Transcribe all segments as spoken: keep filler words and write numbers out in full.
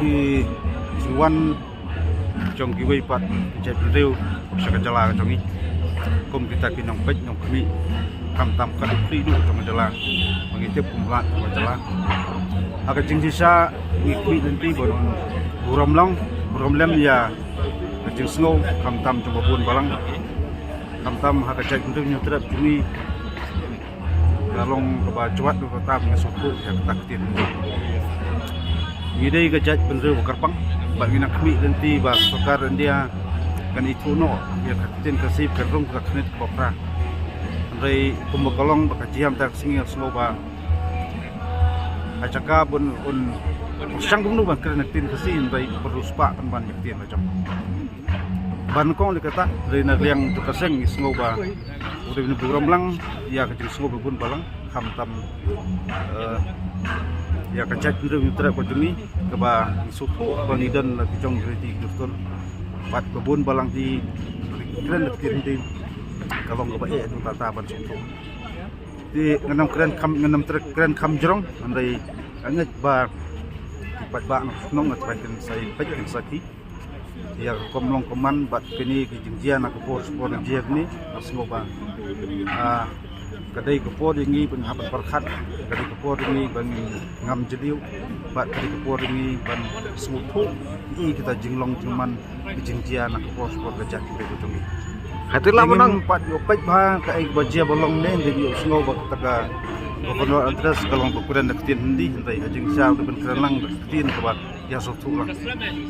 Ki jingwan jong kiwei pat ki jaitbynriew sha ka jylla ka jong ngi, kum kita ki nongpeit nongkhmih, khamtam ka dukri du jong ka jylla, ba ngi tip kum u Lat jong ka jylla. Ha ka jingshisha ngi khmih lynti ban burom long burom lem ïa ka jingsngew, khamtam jong ba bun balang, khamtam ha ka jaitbynriew Hynñiewtrep jong ngi, ka long kaba jwat ba tam ngi sngewthuh ïa kata ka ktien. Ngi dei ka jaitbynriew ba kyrpang, bad ngi nang khmih lynti ba sorkar India kan ithuh noh ïa ka ktien Khasi kan rung ka khniat kaba phra. Hynrei kumba ka long ba ka jingïam ta ka sngi, sngew ba ha jaka bun un pyrshang kumno ban kren ka ktien Khasi, hynrei pyrshang spah kan ban ïa ka ktien la jong. Ban kong lei kata, hynrei na liang jong ka seng ngi sngew ba u dei u burom lang ïa ka jingsngew ba bun balang, khamtam eh, ïa ka jaitbynriew Hynñiewtrep ka jong ngi, kaba ngi sngewthuh ba ngi don la ki jong ki riti ki dustur, bad ba bun balang ki kren da ka ktien Hindi, ka long kaba eh dang ta ta ban sngewthuh. Te ngan ym kren kham, ngan ym treh kren kham jrong, hynrei nga ngeit ba ki paidbah nongshong shnong, nga treh kren sa ïa ki paid kren sa ki ïa ka kam long kam man bad kine ki jingjia na ka por sha por, na jia kine, nga sngew ba ah, ka dei ka por ïa ngi ban hap ban pyrkhat, ka dei ka por ïa ngi ban ngam jylliew, bad ka dei ka por ïa ngi ban sngewthuh ïa kita jinglong jingman, ki jingjia na ka por sha por ka jaitbynriew ka jong ngi. Hato la mynta pat ïoh peit ba kaei ba jia ba long ne, hynrei ïoh sngew ba kata ka Governor Address ka long ba kren da ka ktien Hindi, hynrei ha jingshisha u dei ban kren lang da ka ktien kaba ïa sngewthuh lang.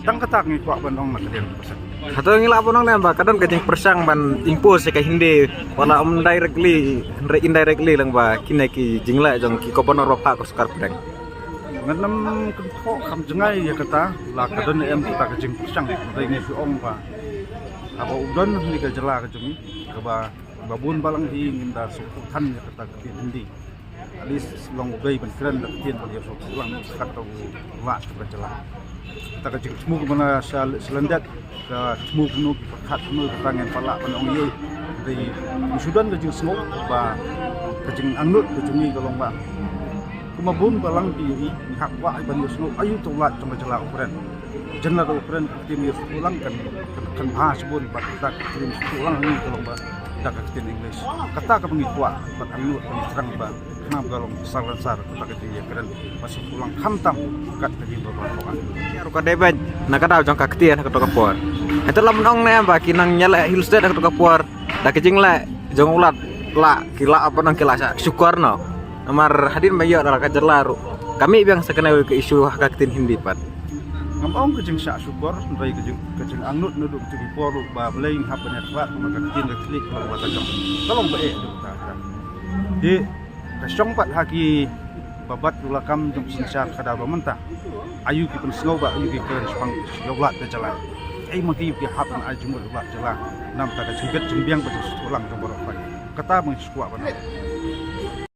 Tang kata ngi kwah ban ong na ka liang ka seng. Hato ngi lah ban ong ne ba ka don ka jingpyrshang ban impose ïa ka Hindi, wat la ym directly hynrei indirectly lang, ba kine ki jingleh jong ki Governor ba phah ka sorkar pdeng? Ngan ym kynthoh kham jngai ïa kata, la ka don em kata ka jingpyrshang, hynrei ngi shu ong ba haba u don ha kane ka jylla ka jong ngi, kaba ba bun balang hi ngin da sngewthuh than ïa kata ka ktien Hindi. At least long u dei ban kren da ka ktien ba ïa sngewthuh lang, kat u Lat jong ka jylla. Kata ka jingthmu ba na sha, sha lyndet, ka thmu kumno, ki pyrkhat kumno, kata ngin pat lah ban ong ïa. Dei ngi shu don ka jingsngew ba ka jingangnud ka jong ngi ka long ba kumba bun balang ki ïohi, ngi hap kwah ban ïohsngew aïu to u Lat jong ka jylla u kren. Jan la u kren ka ktien ïa sngewthuh lang kan, kan, kan bha shibun bad da ka ktien sngewthuh lang ngi ka long ba da ka ktien English. Kata kaba ngi kwah bad angnud ba ngi thrang ba khnang ba ka long sar lan sar kata ka jingïakren ba sngewthuh lang khamtam kat ka jingba ba ka. Ïa ruh ka dei beit na ka daw jong ka ktien ha kato ka por. Hato la mynta ong ne em ba ki nongïaleh Hill State ha kato ka por da ka jingleh jong u Lat, la ki la, apa nang, ki la shah shukor noh. Namar hadien ba ïoh da la ka jylla ruh ka mih biang sa kane ka issue ha ka ktien Hindi pat. Ngam ong ka jingshah shukor, hynrei ka jing, ka jingangnud naduh ka jingpor ruh ba Blei ngi hap ban ïakhlad, namar ka ktien ka khlieh ka long ba ka jong, ka long ba eh duk ta ka. Te ka shong pat ha ki ba bat u lakam jong synshar ka daw ba mynta. Aïu ki pynsngew ba aïu ki kren shaphang ïa u Lat ka jylla. Ei ma ki ki hap ban ai jingmut ïa u Lat jylla. Namar ka jingkit jingbiang ba jingsngewlang jong baroh phi. Kata ba ngi sngewkwah ban ong.